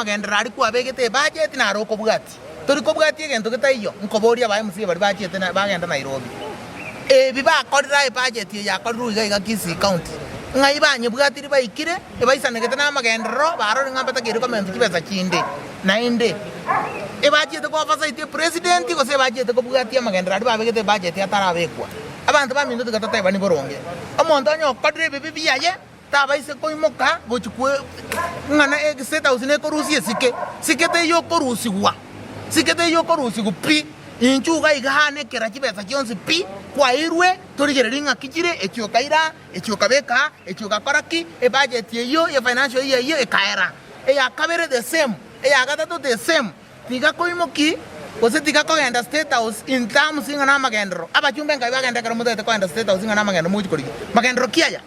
Amagenderero aria kwabegete ebudget naro okobwatia. Tori kobwatia egento getaiyo, nkoboria aba MCA baria bachiete bagenda Nairobi. Ebi bakorire aye budget eye yakorirwe iga iga Kisii County, ng'ai banyebwatiri baikire, ebaisanegete na amagenderero, barorire ng'a mbatakeire komenta chibesa chinde. Naende, ebachiete ko oversight epresident gose ebachiete kobwatia amagenderero aria babegete ebudget atarabekwa. Abanto baminto tiga totebani boronge. Omonto onye okorire ebibe biaye, Tabaise koimoka gochia kwe ng'a na State House nekorusia esike. Sike teiyo okorusigwa, sike teiyo okorusigwa pi. Inchuo iga iga aa nekera chibesa chionsi pi, kwairwe, torigererie ng'aki chire, echi okaira aa, echi okabeka aa, echi ogakora ki, ebudget eyio ya financial year eyio ekaera. Eya kabere the same, eya gatato the same. Tiga koimoki, gose tiga kogenda State House in terms ng'a namagenderero. Abachumbe nkai bagenda ekero motagete kogenda State House ng'a namagenderero mogochia korigia. Magenderero ki aya?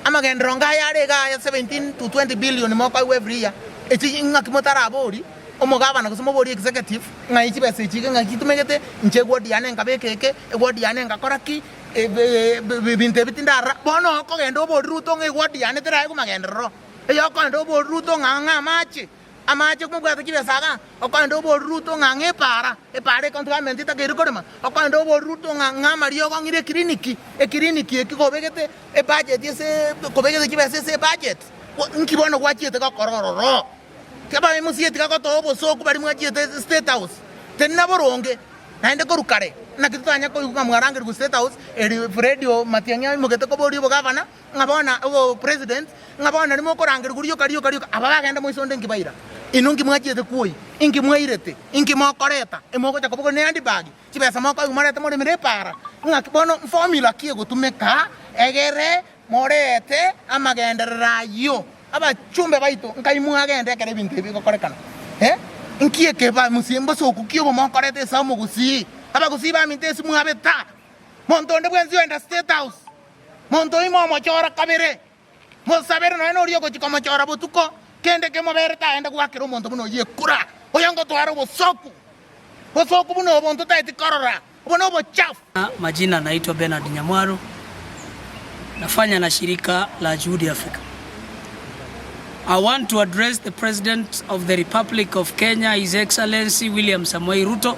Amagenderero ngaya are iga aya 17 to 20 billion mokoigwa every year, echi ng'aki motarabori omogabana gose moborie executive ng'ai chibesa echi iga ng'aki chitumegete, inche eward yane nkabeka eke, eward yane ngakora ki, ebinto ebi tindarora. Bono okogenda obori Ruto ng'a eward yane teraegwe magenderero, eyokogenda obori Ruto ng'a ng'a amache. Amache mobwate chibesa iga, okoenda oborie Ruto ng'a ng'a epaara, epaara ecounty government etakeire korema, okoenda oborie Ruto ng'a ng'a amariogo ng'ire ekiriniki, ekiriniki eki kobegete ebudget ase kobegete chibesa ase ebudget, nki bono gwachiete gokora ororo? Aba MCA tiga gotoa obosoku baria mwachiete state house, tenena boronge, naende korwa kare, naki totanya koigwa ng'a mwarangerigwe state house, eri Fred Matiang'i aimogete koboria obogavana, Ng'a bono obopresident, ng'a bono nario mokorangerigwa rioka rioka rioka, aba bagenda moiso onde inki baira? Inwe inki mwachiete kwoyia? Inki mwairete? Inki mokoreta? Emogocha kobogoria ne handbag, chibesa mokoigwa morete moremere epaara? Ng'aki bono formula ki egotumeka egere morete amagenderero ayio? Abachumbe baito nkai mwagenda ekero ebinto ebi bigokorekana? Eh? Nki eke bamusie mbosoku ki obo mokoreta ase omogusii? Abagusii baminto ase mwabeta. Monto onde bwensi oenda State House. Monto oime omochora kabere, mosabere nonya noria ogochia komochora botuko, kende kemobere tagende goakera omonto buna oyio ekura, oyo ngotwara obosoku, bosoku buna obo ntotaeti korora, obo nobochafu. Majina naitwa Bernard Nyamwaro, nafanya na shirika la Juhudi Africa. I want to address the President of the Republic of Kenya, His Excellency William Samoei Ruto.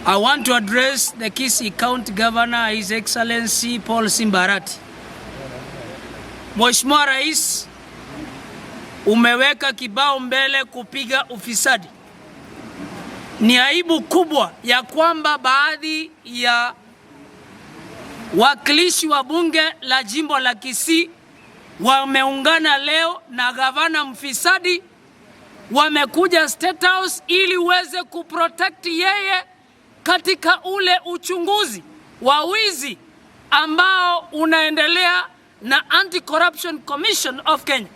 I want to address the Kisii County Governor, His Excellency Paul Simba Arati. Mheshimiwa Rais, umeweka kibao mbele kupiga ufisadi. Ni aibu kubwa ya kwamba baadhi ya wakilishi wa bunge la jimbo la Kisii wameungana leo na gavana mfisadi, wamekuja State House ili uweze kuprotect yeye katika ule uchunguzi wa wizi ambao unaendelea na Anti-Corruption Commission of Kenya.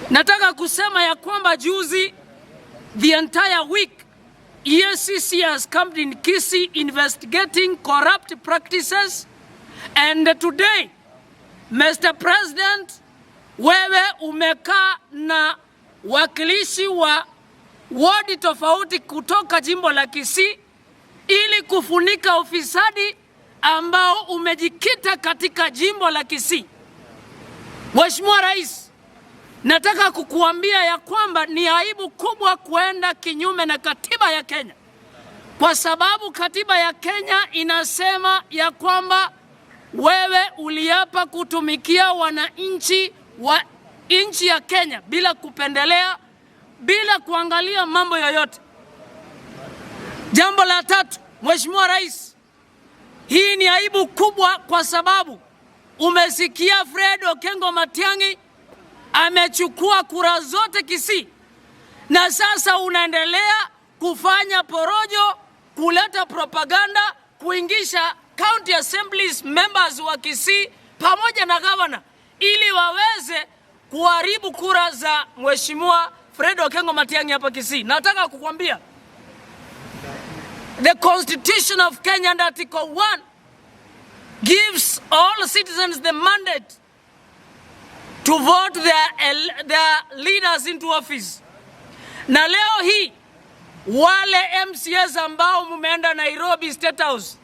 Nataka kusema ya kwamba juzi, the entire week, EACC has come in Kisii investigating corrupt practices, and today, Mr. President, wewe umekaa na wakilishi wa wodi tofauti kutoka jimbo la Kisii ili kufunika ufisadi ambao umejikita katika jimbo la Kisii. Mheshimiwa Rais, nataka kukuambia ya kwamba ni aibu kubwa kuenda kinyume na katiba ya Kenya, kwa sababu katiba ya Kenya inasema ya kwamba wewe uliapa kutumikia wananchi wa nchi ya Kenya bila kupendelea, bila kuangalia mambo yoyote. Jambo la tatu, Mheshimiwa Rais, hii ni aibu kubwa kwa sababu umesikia Fred Okengo Matiang'i amechukua kura zote Kisii, na sasa unaendelea kufanya porojo, kuleta propaganda, kuingisha county assemblies members wa Kisii pamoja na governor ili waweze kuharibu kura za Mheshimiwa Fred Okengo Matiang'i hapa Kisii. Nataka kukwambia the Constitution of Kenya under Article 1 gives all citizens the mandate to vote their leaders into office. Na leo hii wale MCAs ambao mumeenda Nairobi State House,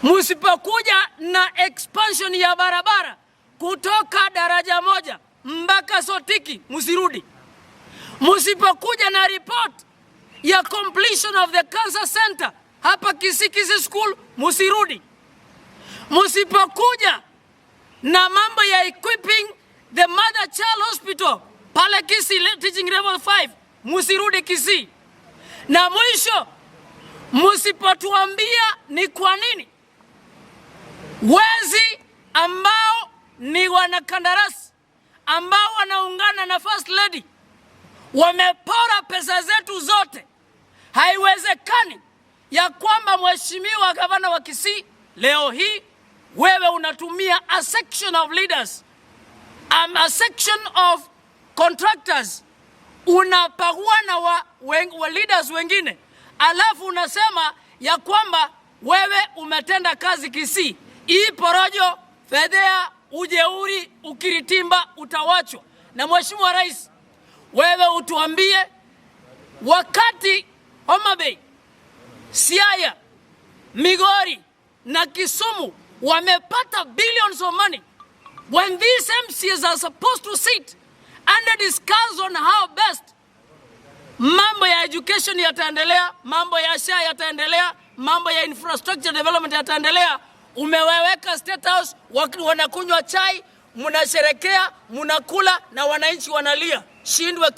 musipokuja na expansion ya barabara kutoka daraja moja Mpaka Sotiki, msirudi. Msipokuja na report ya completion of the cancer center hapa Kisii, Kisii School, msirudi. Msipokuja na mambo ya equipping the mother child hospital pale Kisii Teaching Level 5, msirudi Kisii. Na mwisho, msipotuambia ni kwa nini wezi ambao ni wanakandarasi ambao wanaungana na First Lady wamepora pesa zetu zote. Haiwezekani ya kwamba, Mheshimiwa Gavana wa Kisii, leo hii wewe unatumia a section of leaders, a section of contractors, unapagua na wa leaders wengine, alafu unasema ya kwamba wewe umetenda kazi Kisii. Hii porojo, fedhea, ujeuri, ukiritimba utawachwa. Na Mheshimiwa Rais, wewe utuambie, wakati Homa Bay, Siaya, Migori na Kisumu wamepata billions of money, when these MCAs are supposed to sit and discuss on how best mambo ya education yataendelea, mambo ya SHA yataendelea, mambo ya infrastructure development yataendelea. Umeweweka State House, wanakunywa chai, mnasherekea, mnakula na wananchi wanalia. Shindwe.